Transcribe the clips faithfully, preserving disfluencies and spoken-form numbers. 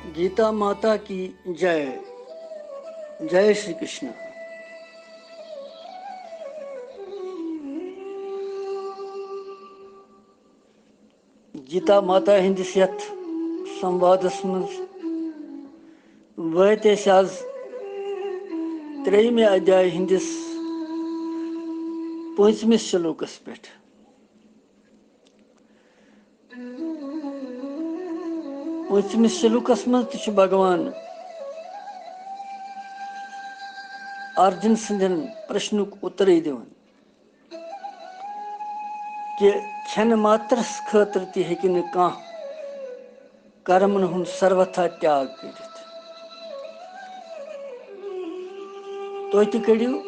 گیتا ماتا کی J. J Shri Krishna. Gita ماتا ہٕنٛدِس یتھ سموادس منٛز وٲتۍ أسۍ از ترٛیٚیِمہِ ادھیایہِ ہٕنٛدِس پٲنٛژمِس شلوکس پٮ۪ٹھ۔ پٲنٛژمِس شلوکس منٛز تہِ چھُ بھگوان ارجُن سٕنٛدٮ۪ن پرشنُک اُترٕے دِوان کہِ کھٮ۪نہٕ ماترس خٲطرٕ تہِ ہیٚکہِ نہٕ کانٛہہ کرمن ہُنٛد سروتھا تیاگ کٔرِتھ۔ تُہۍ تہِ کٔرِو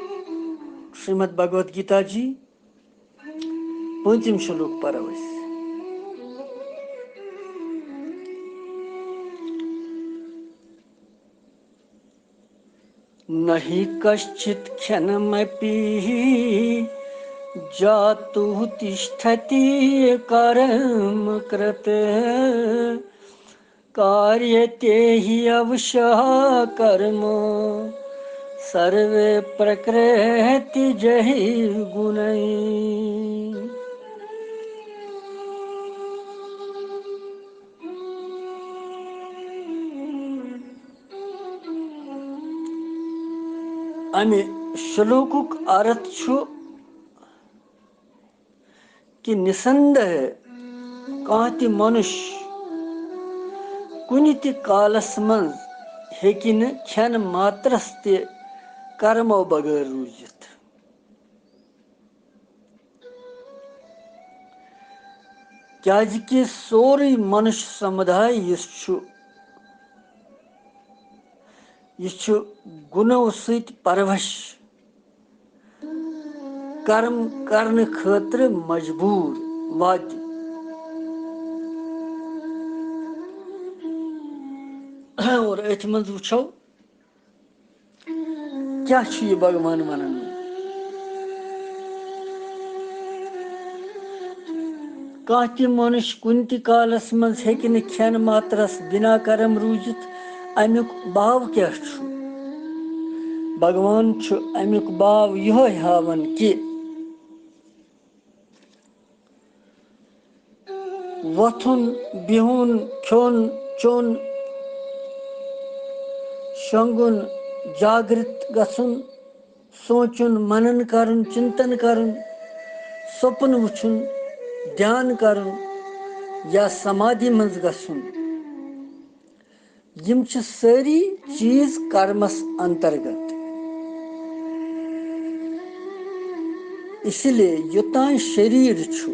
شریمد بھگوت گیتا جی پوٗنٛژِم شلوک پرو أسۍ۔ न हि कश्चित् क्षणमपि जातु तिष्ठति कर्मकृत्। कार्यते हि अवशः कर्म सर्वे प्रकृतिजैर्गुणैः। امہِ شلوکُک ارتھ چھُ کہِ نسندہ کانٛہہ تہِ منُش کُنہِ تہِ کالس منٛز ہیٚکہِ نہٕ کھٮ۪ن ماترس تہِ کرمو بغٲر روٗزِتھ۔ کیازِ کہِ سورُے منُش سمداے یُس چھُ، یہِ چھُ گُنو سۭتۍ پروش کرم کرنہٕ خٲطرٕ مجبوٗر واتہِ۔ اور أتھۍ منٛز وٕچھو، کیٛاہ چھُ یہِ بھگوان ونان؟ کانٛہہ تہِ منُش کُنہِ تہِ کالس منٛز ہیٚکہِ نہٕ کھٮ۪ن ماترس بنا کرم روٗزِتھ۔ امیُک باو کیٛاہ چھُ؟ بھگوان چھُ امیُک باو یِہوٚے ہاوان کہِ وۄتھُن، بِہُن، کھیوٚن، چیوٚن، شۄنٛگُن، جاگرت گژھُن، سونٛچُن، منن کرُن، چنتن کرُن، سۄپُن وٕچھُن، دھیان کرُن یا سمادھی منٛز گژھُن، یِم چھِ سٲری چیٖز کرمس انترگت۔ اسی لیے یوٚتام شریٖر چھُ،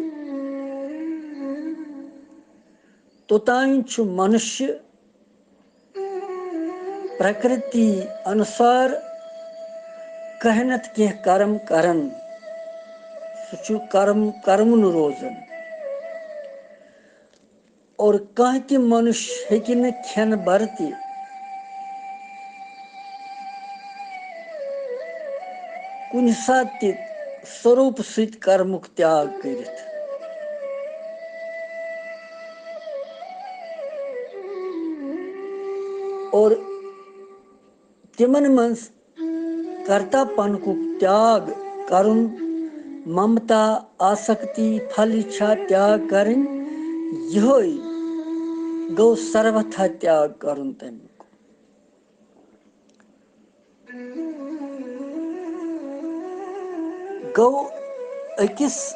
توٚتام چھُ منُشیہ پرکرتی انُسار کینٛہہ نتہٕ کینٛہہ کرم کران۔ سُہ چھُ کرم، کرمُن روزان۔ اور کانٛہہ تہِ منُش ہیٚکہِ نہٕ کھٮ۪نہٕ بَرٕ تہِ کُنہِ ساتہٕ تہِ سوٚروٗپ سۭتۍ کرمُک تیاگ کٔرِتھ۔ اور تِمن منٛز کرتا پنُک تیاگ کرُن، ممتا، آسکتی، پھل اِچھا تیاگ کرٕنۍ، یِہوٚے گوٚو سروتھا تیاگ کرُن تمیُک۔ گوٚو أکِس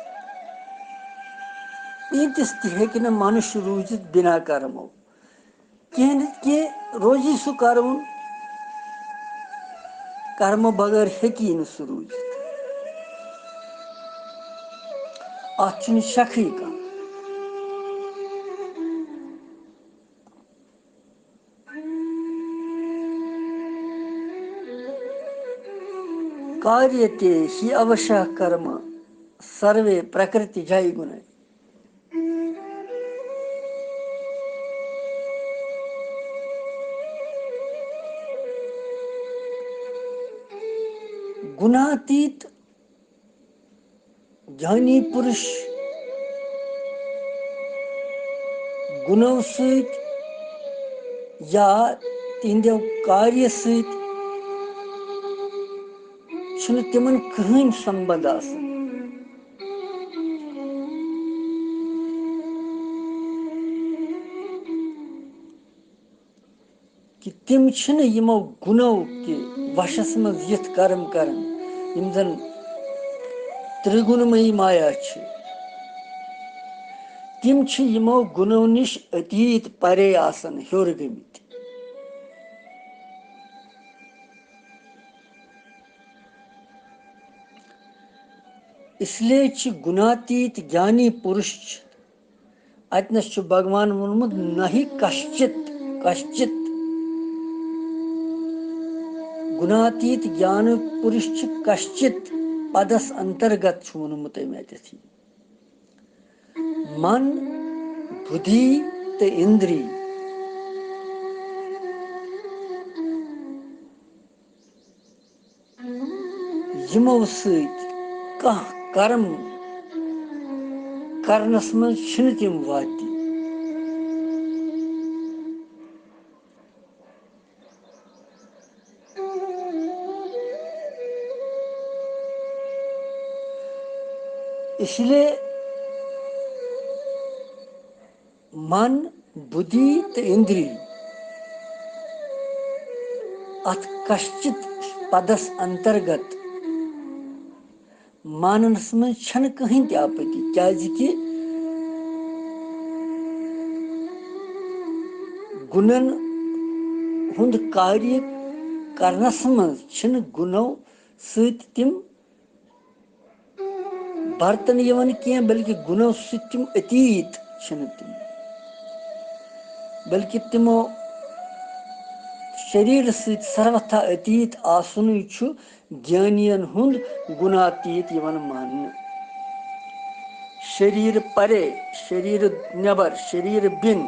پیٖنتِس تہِ ہیٚکہِ نہٕ منُش روٗزِتھ بِنا کرمو۔ کینٛہہ نتہٕ کینٛہہ روزی سُہ کرُن، کرمہٕ بغٲر ہیٚکی نہٕ سُہ روٗزِتھ۔ اتھ چھُنہٕ شکھٕے کانٛہہ۔ کاریتے ہی اوشہ کرم سروے پرکرتی جے گُنے۔ گُناتیٖت گیانی پُرُش گُنو سۭتۍ یا تِہنٛدیو کاریو سۭتۍ چھُنہٕ تِمن کٕہٕنۍ سمبند آسان۔ کہِ تِم چھِنہٕ یِمو گُنو کہِ وشس منٛز یِتھ کرم کران، یِم زن ترٛگُنمٔیی مایا چھِ۔ تِم چھِ یِمو گُنو نِش أتیٖت پرے آسان، ہیوٚر گٔمٕتۍ۔ اس لیے چھِ گُناتیٖت گیانی پُرُش چھِ، اتنس چھُ بھگوان ووٚنمُت، نہ ہی کشچت، کشچت۔ گُناتیٖت گیان پُرُش چھِ کشچت پدس انترگت چھُ ووٚنمُت أمۍ اتٮ۪تھ یہِ۔ من، بُدھی تہٕ اِندری۔ یِمو سۭتۍ کانٛہہ کرم کرنس منٛز چھِنہٕ تِم وادی۔ اس لیے من، بُدھی تہٕ اِندری اتھ کشچت پدس انترگت ماننس منٛز چھنہٕ کٕہٕنۍ تہِ آپتی، کیازِ کہِ گُنن ہُنٛد کاریہ کرنس منٛز چھِنہٕ گُنو سۭتۍ تِم برتنہٕ یِوان کینٛہہ، بلکہِ گُنو سۭتۍ تِم أتیٖت چھِنہٕ تِم، بلکہِ تِمو شریٖرٕ سۭتۍ سروتھا أتیٖت آسنُے چھُ گیانین ہُنٛد گُناتیٖت یِوان ماننہٕ۔ شریٖرٕ پرے، شریٖرٕ نٮ۪بر، شریٖرٕ بِن۔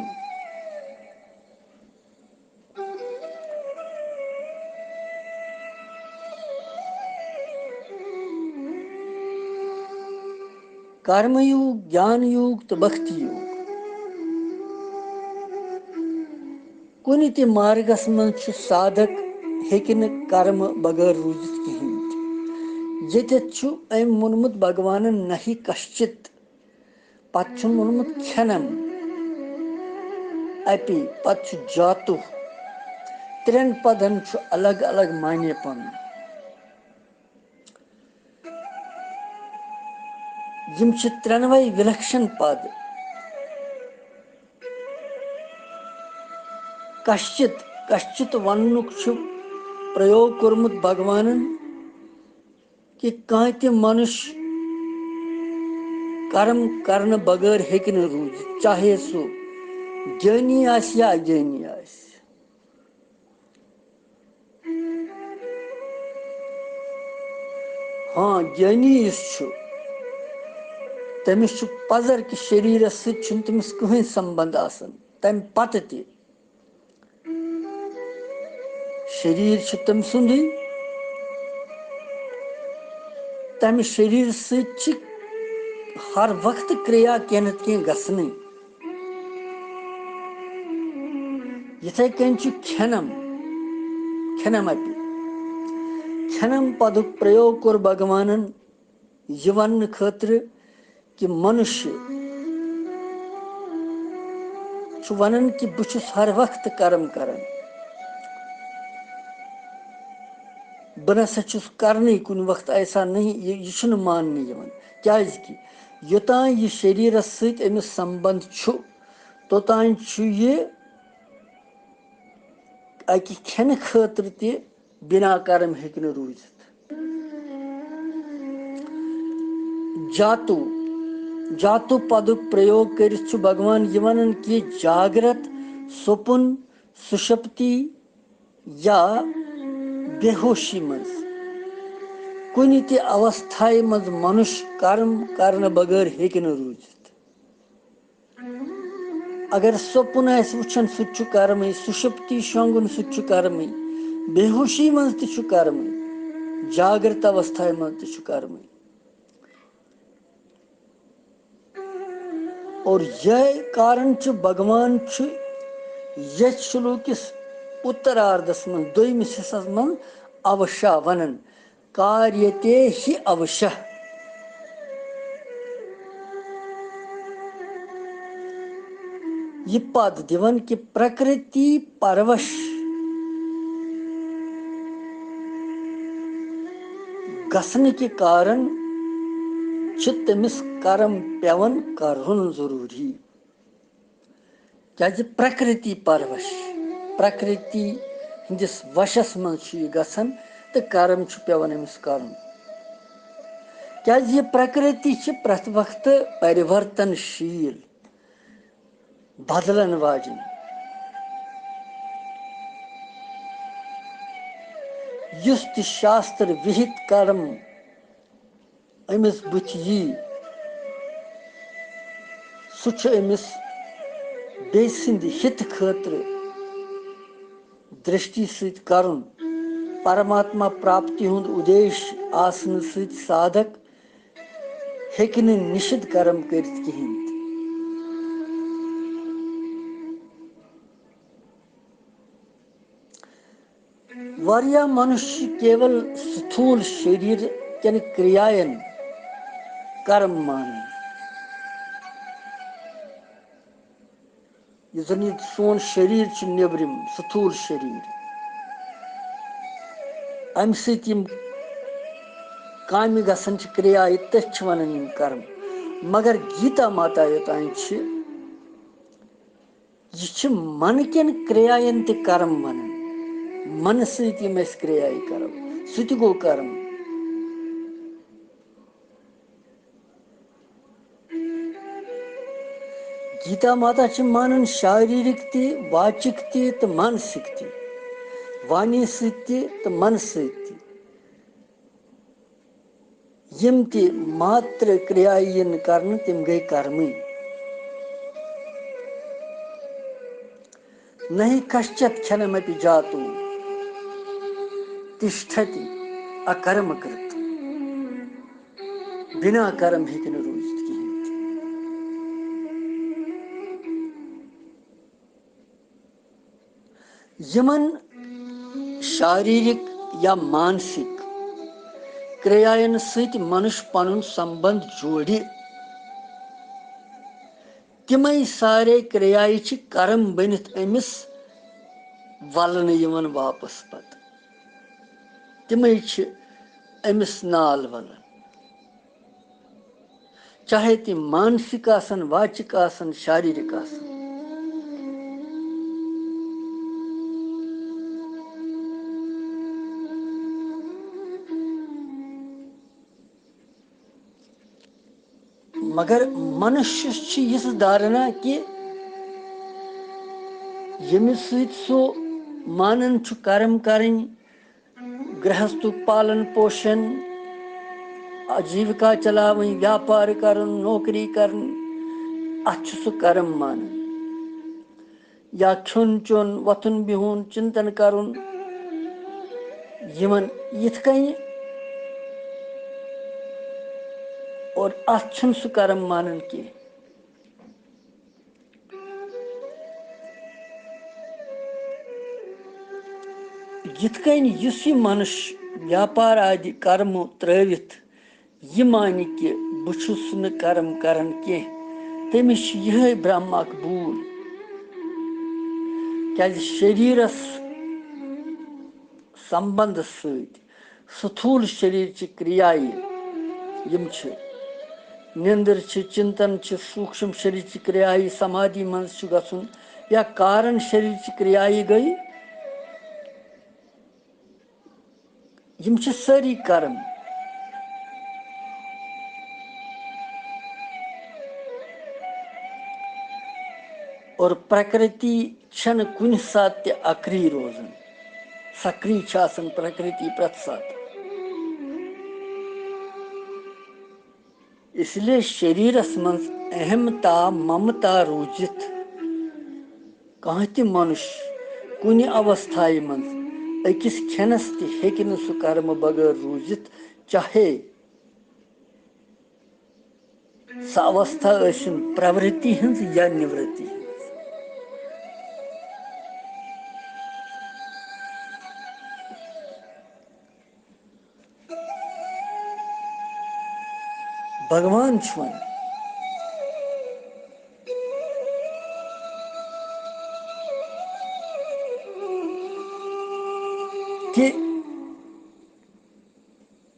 کرم یوگ، گیان یوگ تہٕ بھکتی یوگ۔ کُنہِ تہِ مارگس منٛز چھُ سادھک ہیٚکہِ نہٕ کرم بغٲر روٗزِتھ کِہیٖنۍ تہِ۔ ییٚتٮ۪تھ چھُ أمۍ ووٚنمُت بھگوانن، نہ ہی کشچت۔ پتہٕ چھُن ووٚنمُت کھٮ۪نم، اپی، پتہٕ چھُ جاتُ۔ ترٛٮ۪ن پدن چھُ الگ الگ معنی پنُن۔ یِم چھِ ترٛٮ۪نوَے وِلکشن پد۔ کشچت، کشچت وننُک چھُ پرٛیوگ کوٚرمُت بھگوانن کہِ کانٛہہ تہِ منُش کرم کرنہٕ بغٲر ہیٚکہِ نہٕ روٗزِتھ، چاہے سُہ گیانی آسہِ یا اگیانی آسہِ۔ ہاں، گیانی یُس چھُ، تٔمِس چھُ پزر کہِ شریٖرس سۭتۍ چھُنہٕ تٔمِس کٕہٕنۍ سمبند آسان تمہِ پتہٕ تہِ۔ شریٖر چھُ تٔمۍ سُنٛدُے۔ تَمہِ شریٖر سۭتۍ چھِ ہر وقتہٕ کریا کینٛہہ نتہٕ کینٛہہ گژھنٕے۔ یِتھَے کٔنۍ چھُ کھٮ۪نم، کھٮ۪نم اَپہِ۔ کھٮ۪نم پدُک پرٛیوگ کوٚر بھگوانن یہِ وننہٕ خٲطرٕ کہِ منُشیہ چھُ ونان کہِ بہٕ چھُس ہر وقتہٕ کرم کران، بہٕ نسا چھُس کرنٕے کُنہِ وقتہٕ ایسا نہیں، یہِ، یہِ چھُنہٕ ماننہٕ یِوان۔ کیازِ کہِ یوٚتام یہِ شریٖرس سۭتۍ أمِس سمبند چھُ، توٚتام چھُ یہِ اَکہِ کھٮ۪نہٕ خٲطرٕ تہِ بنا کرم ہیٚکہِ نہٕ روٗزِتھ۔ جاتو، جاتو پدُک پرٛیوگ کٔرِتھ چھُ بھگوان یہِ ونان کہِ جاگرت، سوپُن، سُشپتی یا بے ہوشی منٛز کُنہِ تہِ اوستھایہِ منٛز منُش کرم کرنہٕ بغٲر ہیٚکہِ نہٕ روٗزِتھ۔ اگر سوٚپُن آسہِ وٕچھان، سُہ تہِ چھُ کرمٕے، سُشپتی شۄنٛگُن، سُہ تہِ چھُ کرمٕے، بے ہوشی منٛز تہِ چھُ کرمٕے، جاگرت اوستھایہِ منٛز تہِ چھُ کرمٕے۔ اور یہے کارن چھُ، بھگوان چھُ یتھ شلوکس اُتراردس منٛز، دوٚیمِس حصس منٛز، اوشا ونان، کاریتے ہی اوشا۔ یہِ پد دِوان کہِ پرکرتی پروش گژھنہٕ کہِ کارن چھِ تٔمِس کرم پٮ۪وان کرُن ضروٗری۔ کیازِ پرکرتی پروش، پرکرتی ہٕنٛدِس وشس منٛز چھُ یہِ گژھان تہٕ کرم چھُ پٮ۪وان أمِس کرُن۔ کیازِ یہِ پرکرتی چھِ پرٛٮ۪تھ وقتہٕ پرورتن شیٖل، بدلن واجِنۍ۔ یُس تہِ شاستر وِہِت کرم أمِس بُتھِ یی، سُہ چھُ أمِس بیٚیہِ سٕنٛدِ ہِتہٕ خٲطرٕ درشٹی سۭتۍ کرُن۔ پرماتما پراپتی ہُنٛد اُدیش آسنہٕ سۭتۍ سادھک ہیٚکہِ نہٕ نِشِد کرم کٔرِتھ کِہیٖنۍ تہِ۔ واریاہ منُش چھِ کیول ستھول شریر کٮ۪ن کریاین کرم مانان۔ یُس زن یہِ سون شریر چھُ نیبرِم، ستھول شریر، امہِ سۭتۍ یِم کامہِ گژھان چھِ، کریا، تٔتھۍ چھِ ونان یِم کرم۔ مگر گیتا ماتا یوٚتام چھِ، یہِ چھِ من کٮ۪ن کریاین تہِ کرم ونان۔ منہٕ سۭتۍ یِم أسۍ کریایہِ کرو، سُہ تہِ گوٚو کرم۔ گیتا ماتا چھِ مانان شاریرک تہِ، واچک تہِ تہٕ مانسک تہِ، وانی سۭتۍ تہِ تہٕ منہٕ سۭتۍ تہِ۔ یِم تہِ ماتر کریا یِن کرنہٕ، تِم گٔے کرمٕے۔ نہ ہی کشچت کھنمپی جاتو تشٹھتی اکرم کرت۔ بنا کرم ہیٚکہِ نہٕ روٗزِتھ کِہیٖنۍ تہِ۔ یِمن شاریرک یا مانسک کرٛیاین سۭتۍ منُش پنُن سمبند جوڑِ، تِمے سارے کرٛیایہِ چھِ کرم بٔنِتھ أمِس ولنہٕ یِوان واپس پتہٕ۔ تِمے چھِ أمِس نال ولان۔ چاہے تِم مانسک آسن، واچک آسن، شاریرک آسن۔ مگر منُش چھُ یِژھ دھارنا کہِ ییٚمہِ سۭتۍ سُہ مانان چھُ کرم کرٕنۍ، گرہستُک پالن پوشن، آجیوکا چلاوٕنۍ، ویاپار کرُن، نوکری کرٕنۍ، اتھ چھُ سُہ کرم مانان۔ یا کھیوٚن چیوٚن، وۄتھُن بِہُن، چنتن کرُن، یِمن یِتھ کٔنۍ، اور اتھ چھُنہٕ سُہ کرم مانان کینٛہہ۔ یِتھ کٔنۍ یُس یہِ منُش ویاپار آدِ کرمو ترٲوِتھ یہِ مانہِ کہِ بہٕ چھُس نہٕ کرم کران کینٛہہ، تٔمِس چھُ یِہوٚے برٛہم اکھ بوٗل۔ کیازِ شریرس سمبندس سۭتۍ ستھول شریرچہِ کرٛیایہِ یِم چھِ، نیندٕر چھِ، چنتن چھِ، سوٗکشم شریرچہِ کرٛیایہِ سمادھی منٛز چھُ گژھُن، یا کارن شریرچہِ کرٛیایہِ گٔے، یِم چھِ سٲری کرم۔ اور پرکرتی چھنہٕ کُنہِ ساتہٕ تہِ اکری روزان، سکری چھِ آسان پرکرتی پرٛٮ۪تھ ساتہٕ۔ اس لیے شریرس منٛز اہمتا، ممتا روٗزِتھ کانٛہہ تہِ منُش کُنہِ اوستھایہِ منٛز أکِس کھٮ۪نس تہِ ہیٚکہِ نہٕ سُہ کرمہٕ بغٲر روٗزِتھ، چاہے سۄ اوستھا ٲسِن پرورتی ہٕنٛز یا نِورتی ہٕنٛز۔ بھگوان چھُ وَنان کہِ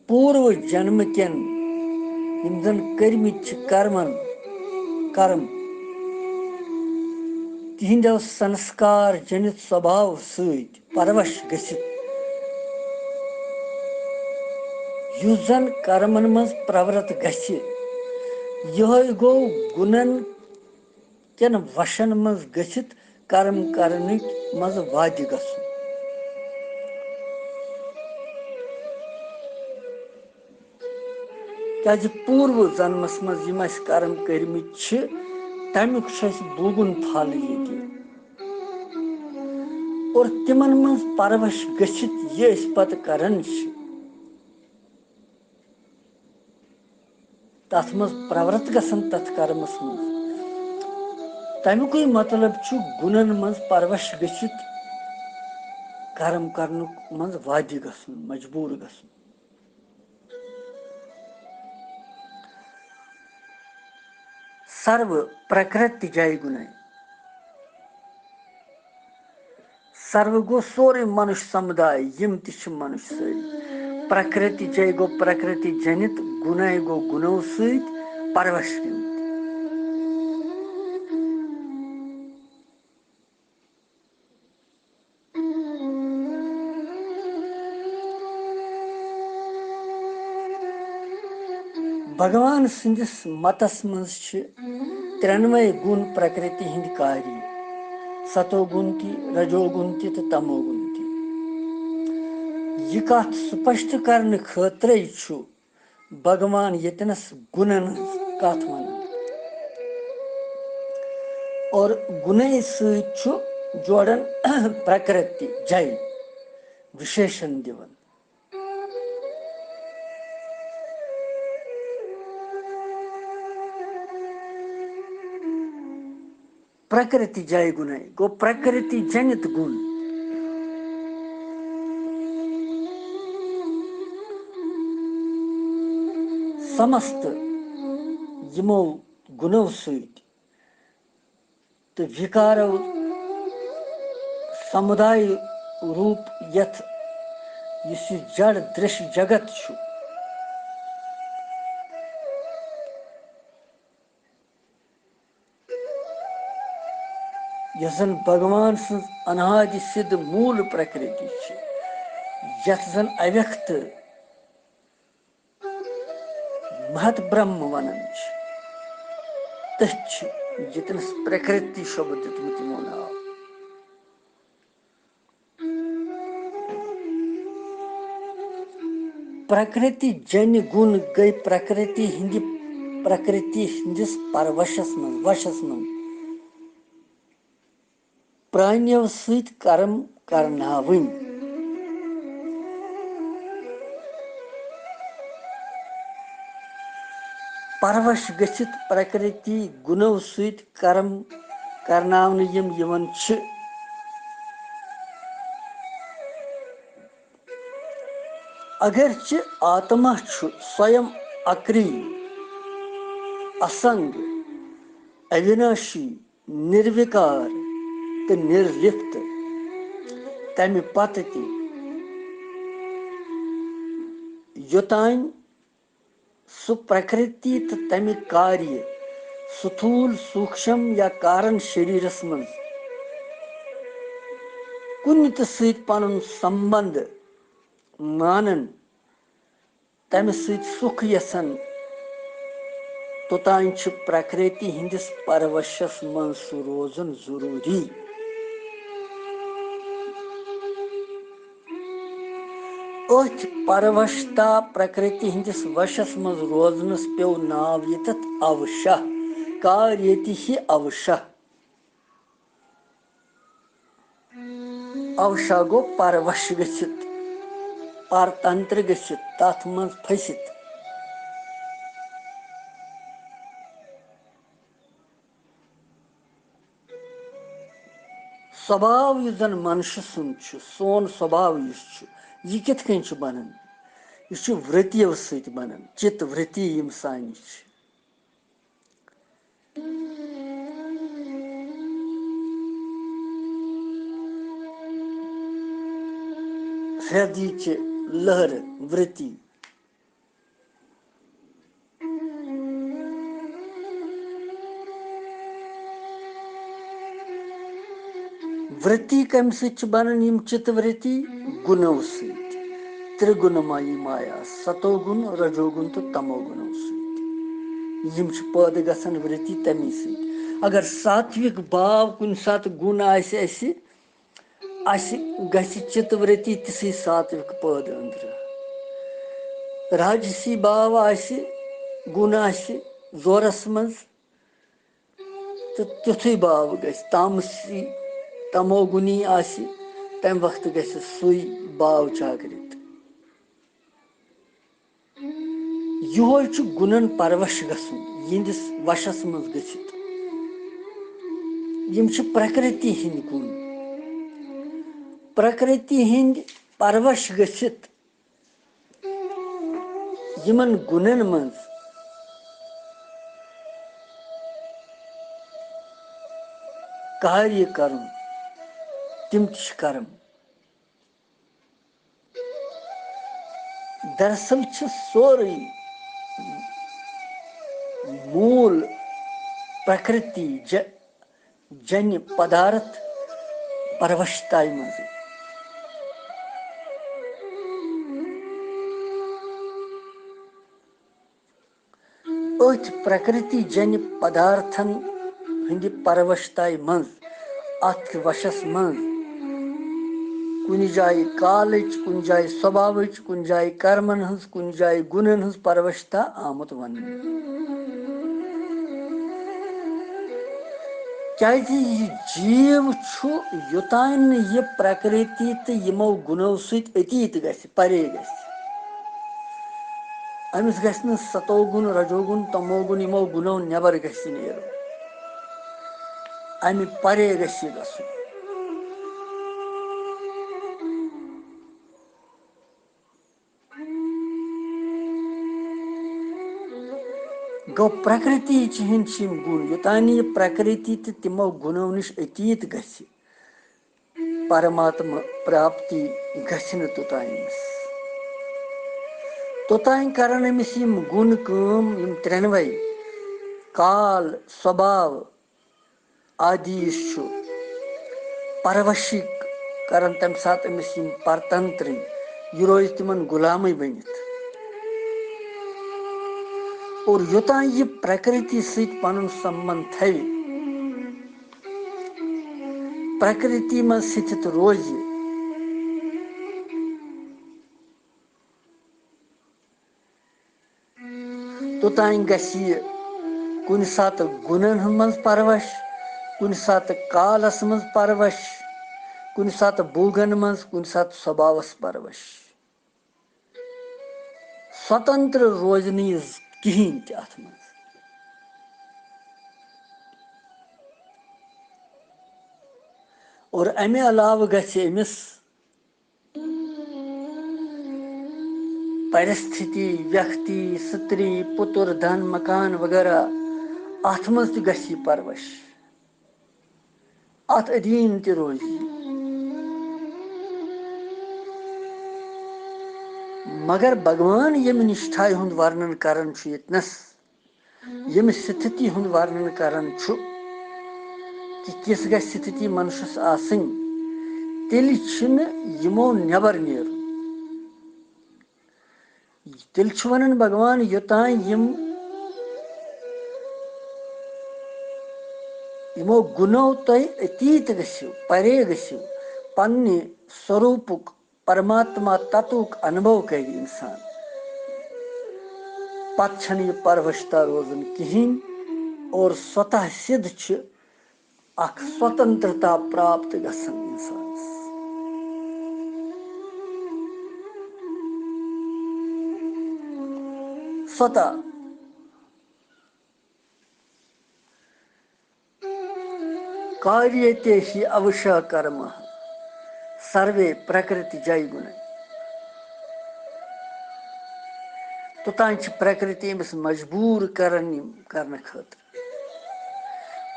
پوٗروٕ جنمہٕ کٮ۪ن یِم زَن کٔرمٕتۍ چھِ کرمن، کرم، تِہنٛدیو سنسکار جنت سوبھاو سۭتۍ پروش گٔژھِتھ، یُس زَن کرمن منٛز پرورت گژھِ، یِہوٚے گوٚو گُنن کٮ۪ن وشن منٛز گٔژھِتھ کرم کرنٕکۍ منٛز وادِ گژھُن۔ کیازِ پوٗروٕ زنمس منٛز یِم اَسہِ کرم کٔرمٕتۍ چھِ، تَمیُک چھُ اَسہِ بوگُن پھل ییٚتہِ۔ اور تِمن منٛز پروش گٔژھِتھ یہِ أسۍ پتہٕ کران چھِ، تَتھ منٛز پرورت گژھن تَتھ کرمس منٛز۔ تَمیُکُے مطلب چھُ گُنن منٛز پروش گٔژھِتھ کرم کرنُک منٛز وادِ گژھُن، مجبوٗر گژھُن۔ سروٕ پرکرتی جایہِ گُنَے۔ سروٕ گوٚو سورُے منُش سمداے، یِم تہِ چھِ منُش سٲری۔ پرکرتی جے گوٚو پرکرتی جنت، گُنَے گوٚو گُنو سۭتۍ پروش گٔمٕتۍ۔ بھگوان سٕنٛدِس متس منٛز چھِ ترٛٮ۪نوَے گُن پرکرتی ہٕنٛدۍ کاری، ستو گُن تہِ، رجو گُن تہِ تہٕ تمو گُن تہِ۔ یہِ کتھ سپشٹ کرنہٕ خٲطرَے چھُ بھگوان ییٚتنَس گُنن ہٕنٛز کتھ ونان۔ اور گُنے سۭتۍ چھُ جوڑان پرکرتی جے وِشیشن دِوان۔ پرکرتی جے گُنے گوٚو پرکرتی جنت گُن۔ سمست یِمو گُنو سۭتۍ تہٕ وِکارو سمدایہِ روٗپ یتھ یُس یہِ جڑ درش جگت چھُ، یۄس زن بھگوان سٕنٛز انہادِ سِدھ موٗل پرکرتی چھِ، یتھ زن اویکت مہت برہم ونان چھِ، تٔتھۍ چھِ ییٚتنس پرکرتی شوبہٕ دیُتمُت یِمو ناو۔ پرکرتی جنہِ گُن گٔے پرکرتی ہٕنٛدِ، پرکرتی ہٕنٛدِس پروشس منٛز، وشس منٛز پرانیو سۭتۍ کرم کرناوٕنۍ۔ پروش گٔژھِتھ پرکرتی گُنو سۭتۍ کرم کرناونہٕ یِم یِوان چھِ۔ اگرچہِ آتما چھُ سویم اکری، اسنگ، اوِناشی، نِروِکار تہٕ نِرلِپت، تَمہِ پتہٕ تہِ یوٚتام سُہ پرکرتی تہٕ تَمہِ کاریہِ ستھول، سوکشم یا کارن شریرس منٛز کُنہِ تہِ سۭتۍ پنُن سمبند مانن، تَمہِ سۭتۍ سُکھ یژھان، توٚتام چھُ پرکرتی ہٕنٛدِس پروشس منٛز سُہ روزُن ضروٗری۔ أتھۍ پروشتا پرکرتی ہٕنٛدِس وشس منٛز روزنس پیوٚو ناو ییٚتٮ۪تھ اوشا، کاریتی ہی اوشا۔ اوشا گوٚو پروش گٔژھِتھ، پرتنتر گٔژھِتھ، تتھ منٛز پھٔسِتھ۔ سوبھاو یُس زن منشہٕ سُنٛد چھُ، سون سوبھاو یُس چھُ، یہِ کِتھ کٔنۍ چھُ بنان؟ یہِ چھُ ورتیو سۭتۍ بنان، چِت ورتی یِم سانہِ چھِ۔ سردی چہِ لہرٕ ورتی۔ ورتی کمہِ سۭتۍ چھِ بنان؟ یِم چِتہٕ ورتی گُنو سۭتۍ، ترٛےٚ گُنہٕ مایی مایا، ستو گُن، رجو گُن تہٕ تمو گُنو سۭتۍ۔ یِم چھِ پٲدٕ گژھان ورتی تمی سۭتۍ۔ اگر ساتوِک باو کُنہِ ساتہٕ گُن آسہِ اَسہِ، اَسہِ گژھِ چِتہٕ ورتی تِژھٕے ساتوِک پٲدٕ أنٛدرٕ۔ راجسی باو آسہِ، گُن آسہِ زورس منٛز، تہٕ تیُتھُے باو گژھِ۔ تامسی، تمو گُنی آسہِ، تمہِ وقتہٕ گژھِ سُے باو جاگرت۔ یِہوے چھُ گُنن پروش گژھُن، یِہنٛدِس وشس منٛز گٔژھِتھ۔ یِم چھِ پرکرتی ہٕنٛدۍ گُن۔ پرکرتی ہٕنٛدۍ پروش گٔژھِتھ یِمن گُنن منٛز کاریہ کرُن، تِم تہِ چھِ کرم۔ دراصل چھِ سورُے موٗل پرکرتی ج-، جنہِ پدارتھ پروشتایہِ منٛزٕے۔ أتھۍ پرکرتی جنہِ پدارتھن ہٕنٛدِ پروشتایہِ منٛز، اتھ وشس منٛز، کُنہِ جایہِ کالٕچ، کُنہِ جایہِ سوباوٕچ، کُنہِ جایہِ کرمن ہٕنٛز، کُنہِ جایہِ گُنن ہٕنٛز پروشتا آمُت وننہٕ۔ کیازِ یہِ جیٖو چھُ، یوٚتام نہٕ یہِ پرکرتی تہٕ یِمو گُنو سۭتۍ أتیٖت گژھِ، پرے گژھِ۔ أمِس گژھِ نہٕ ستو گُن، رجو گُن، تمو گُن، یِمو گُنو نٮ۪بر گژھِ نیرُن۔ اَمہِ پرے گژھِ یہِ گژھُن۔ گوٚو، پرکرتی چھِ ہِنٛدۍ چھِ یِم گُن، یوٚتام نہٕ یہِ پرکرتی تہٕ تِمو گُنو نِش أتیٖت گژھِ، پرماتما پراپتی گژھِ نہٕ توٚتام أمِس۔ توٚتام کرن أمِس یِم گُن کٲم، یِم ترٛٮ۪نوَے، کال، سوباو، آدی یُس چھُ، پروشی کرن تَمہِ ساتہٕ أمِس یِم پرتنترٕنۍ، یہِ روزِ تِمن غلامٕے بٔنِتھ۔ اور یوٚتام یہِ پرکرتی سۭتۍ پنُن سمبند تھاوِ، پرکرتی منٛز ستھت روزِ، توٚتام گژھِ یہِ کُنہِ ساتہٕ گُنن منٛز پروش، کُنہِ ساتہٕ کالس منٛز پروش، کُنہِ ساتہٕ بوگن منٛز، کُنہِ ساتہٕ سوباوس پروش۔ سوتنتر روزِ نہٕ یہِ کِہینۍ تہِ اتھ منٛز۔ اور امہِ علاوٕ گژھِ أمِس پرستھتی، ویکتی، ستری، پُتُر، دھن، مکان وغیرہ، اتھ منٛز تہِ گژھِ یہِ پروش۔ اتھ ادیٖن تہِ روزِ۔ مگر بھگوان ییٚمہِ نِشٹھایہِ ہُنٛد ورنن کران چھُ ییٚتنس، ییٚمہِ ستھتی ہُنٛد ورنن کران چھُ کہِ کِژھ گژھِ ستھتی منشس آسٕنۍ، تیٚلہِ چھُنہٕ یِمو نٮ۪بر نیرُن۔ تیٚلہِ چھُ ونان بھگوان، یوٚتام یِم، یِمو گُنو تۄہہِ أتیٖت گٔژھِو، پرے گٔژھِو، پننہِ سوروٗپُک، پرماتما تتوُک انبھو کرِ انسان، پتہٕ چھنہٕ یہِ پروشتا روزان کِہینۍ اور سوتہ سِدھ چھِ اکھ سوتنترتا پراپت گژھان انسانس۔ سوتہ کاریتے ہی اوشا کرمہ سروے پرکرتی جے گُنہ۔ توٚتام چھِ پرکرتی أمِس مجبوٗر کران یِم کرنہٕ خٲطرٕ۔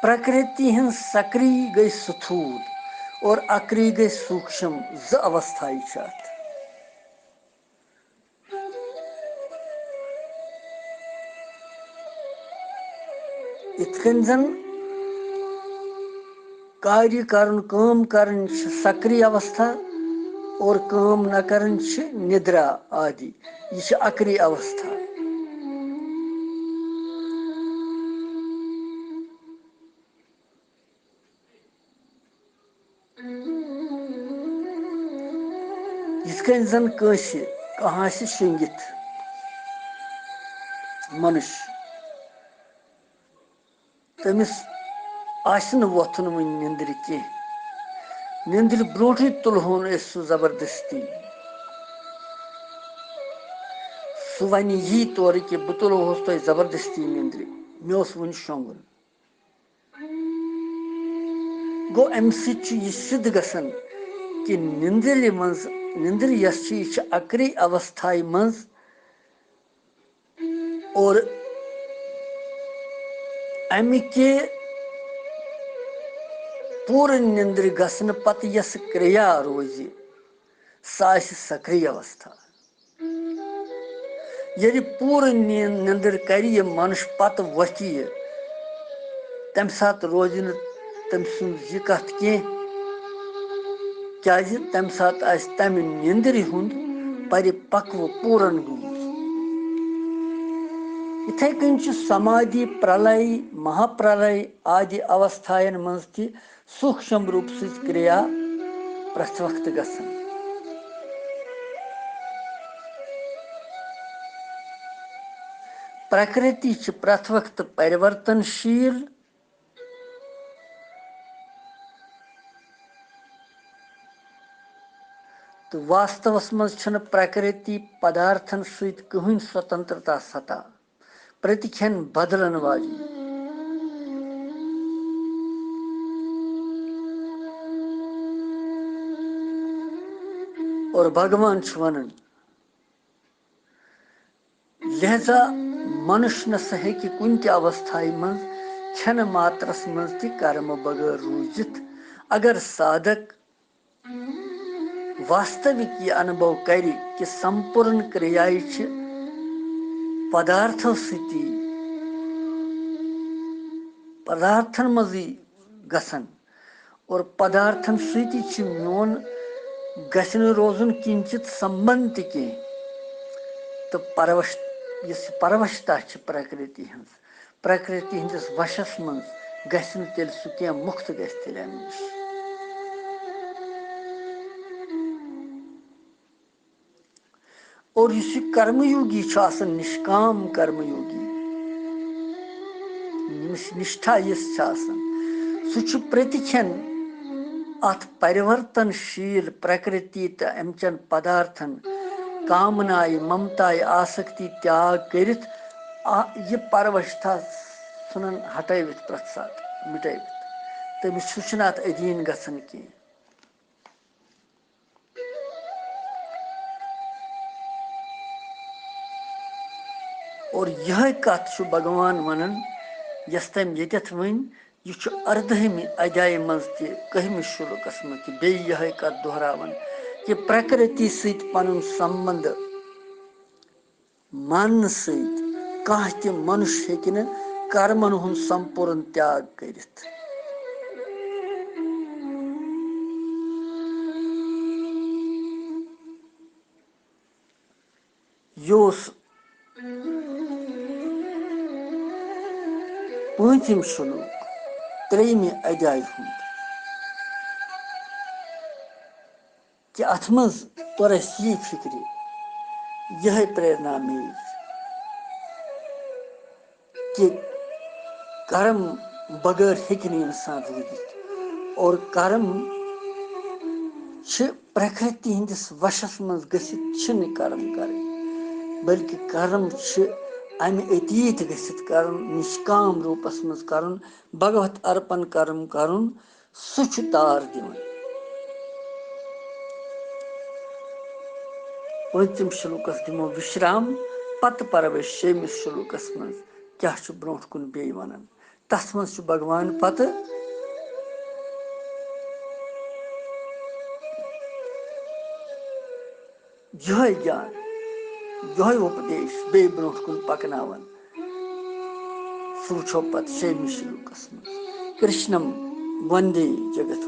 پرکرتی ہٕنٛز سکری گٔے ستھول اور اکری گٔے سوٗکشم، زٕ اوستھایہِ چھِ اتھ۔ یِتھ کٔنۍ زن کاریہ کرُن، کٲم کرٕنۍ چھِ سکری اوستھا اور کٲم نہ کرٕنۍ چھِ ندرا آدی۔ یہِ چھِ اکری اوستھا۔ یِتھ کٔنۍ زن کٲنٛسہِ کانٛہہ آسہِ شٔنگِتھ منُش، تٔمِس آسہِ نہٕ وۄتھُن وۄنۍ نِندرِ کینٛہہ۔ نِندرِ برونٛٹھٕے تُلہون أسۍ سُہ زبردستی۔ سُہ وَنہِ یی تورٕ کہِ بہٕ تُلوہوس تۄہہِ زبردستی نِندرِ، مےٚ اوس وُنہِ شۄنٛگُن۔ گوٚو، اَمہِ سۭتۍ چھُ یہِ سِدھ گژھان کہِ نِندرِ منٛز، نِندٕر یۄس چھِ، یہِ چھِ اَکرے اوستھایہِ منٛز، اور اَمہِ کہِ پوٗرٕ نِندرِ گژھنہٕ پتہٕ یۄس کریا روزِ، سۄ آسہِ سکری اوستھا۔ ییٚلہِ پوٗرٕ نیٖن-، نِندٕر کرِ یہِ منُش، پتہٕ وۄتھِ یہِ، تَمہِ ساتہٕ روزِ نہٕ تٔمۍ سٕنٛز یہِ کتھ کینٛہہ، کیازِ تَمہِ ساتہٕ آسہِ تَمہِ نِندرِ ہُنٛد پرِ پکوٕ پوٗرن گوٚمُت۔ یِتھے کٔنۍ چھُ سمادھی، پرلے، مہاپرلے آدِ اوستھاین منٛز تہِ سوٗکشم روٗپ سۭتۍ کریا پرٛٮ۪تھ وقتہٕ گژھان۔ پرٛکرتی چھِ پرٛٮ۪تھ وقتہٕ پرِورتنشیٖل تہٕ واستوس منٛز چھَنہٕ پرٛکرتی پدارتھن سۭتۍ کٕہٕنۍ سوتنترتا ستا۔ پرٛتِکھٮ۪ن بدلن واجِنۍ۔ اور بھگوان چھُ ونان، لہذا منُش نہ سا ہیٚکہِ کُنہِ تہِ اوستھایہِ منٛز کھٮ۪نہٕ ماترس منٛز تہِ کرمہٕ بغٲر روٗزِتھ۔ اگر سادھک واستوِک یہِ انُبھو کرِ کہِ سمپوٗرن کرٛیایہِ چھِ پدارتھو سۭتی، پدارتھن منٛزٕے گژھان اور پدارتھن سۭتی چھِ میون گژھِ نہٕ روزُن کِنچِت سمبند تہِ کینٛہہ۔ تہٕ پروش-، یۄس یہِ پروشتا چھِ پرکرتی ہٕنٛز، پرکرتی ہٕنٛدِس وشس منٛز گژھِ نہٕ تیٚلہِ سُہ کینٛہہ، مُکت گژھِ تیٚلہِ امہِ نِش۔ اور یُس یہِ کرم یوگی چھُ آسان، نشکام کرم یوگی، ییٚمِس نِشٹھا یِژھ چھِ آسان، سُہ چھُ پرٛتِکھٮ۪ن اتھ پرِورتن شیٖل پرکرتی تہٕ امہِ چٮ۪ن پدارتھن، کامنایہِ، ممتایہِ، آسکتی تیاگ کٔرِتھ آ-، یہِ پروشتا ژھُنان ہٹٲوِتھ پرٛٮ۪تھ ساتہٕ مِٹٲوِتھ۔ تٔمِس چھُ، چھُنہٕ اتھ ادھیٖن گژھان کینٛہہ۔ اور یِہے کتھ چھُ بھگوان ونان، یۄس تٔمۍ ییٚتٮ۪تھ ؤنۍ، یہِ چھُ اردٲہمہِ ادھیایہِ منٛز تہِ، کٔہمہِ شلوکس منٛز تہِ بیٚیہِ یِہے کتھ دۄہراوان کہِ پرکرتی سۭتۍ پنُن سمبند ماننہٕ سۭتۍ کانٛہہ تہِ منُش ہیٚکہِ نہٕ کرمن ہُنٛد سمپوٗرن تیاگ کٔرِتھ۔ یہِ اوس پٲنٛژِم شلوک ترٛیٚیِمہِ ادھیایہِ ہُنٛد۔ کہِ اتھ منٛز توٚر اسہِ یی فکرِ، یِہے پریرنا میج کہِ کرم بغٲر ہیٚکہِ نہٕ انسان روٗزِتھ، اور کرم چھِ پرکرتی ہٕنٛدِس وشس منٛز گٔژھِتھ چھِنہٕ کرم کرٕنۍ، بلکہِ کرم چھِ امہِ أتیٖت گٔژھِتھ کرُن، نشکام روٗپس منٛز کرُن، بھگوت ارپن کرم کرُن، سُہ چھُ تار دِوان۔ پٲنٛژِم شلوکس دِمو وشرام، پتہٕ پرو أسۍ شیٚیمِس شلوکس منٛز کیٛاہ چھُ برونٛٹھ کُن بیٚیہِ ونان۔ تتھ منٛز چھُ بھگوان پتہٕ یِہوٚے گیان، یِہوٚے اُپدیش بیٚیہِ برونٛٹھ کُن پکناوان۔ تہٕ وٕچھو پتہٕ شیٚیِمہِ شلوکس منٛز کرشنم وندے جگت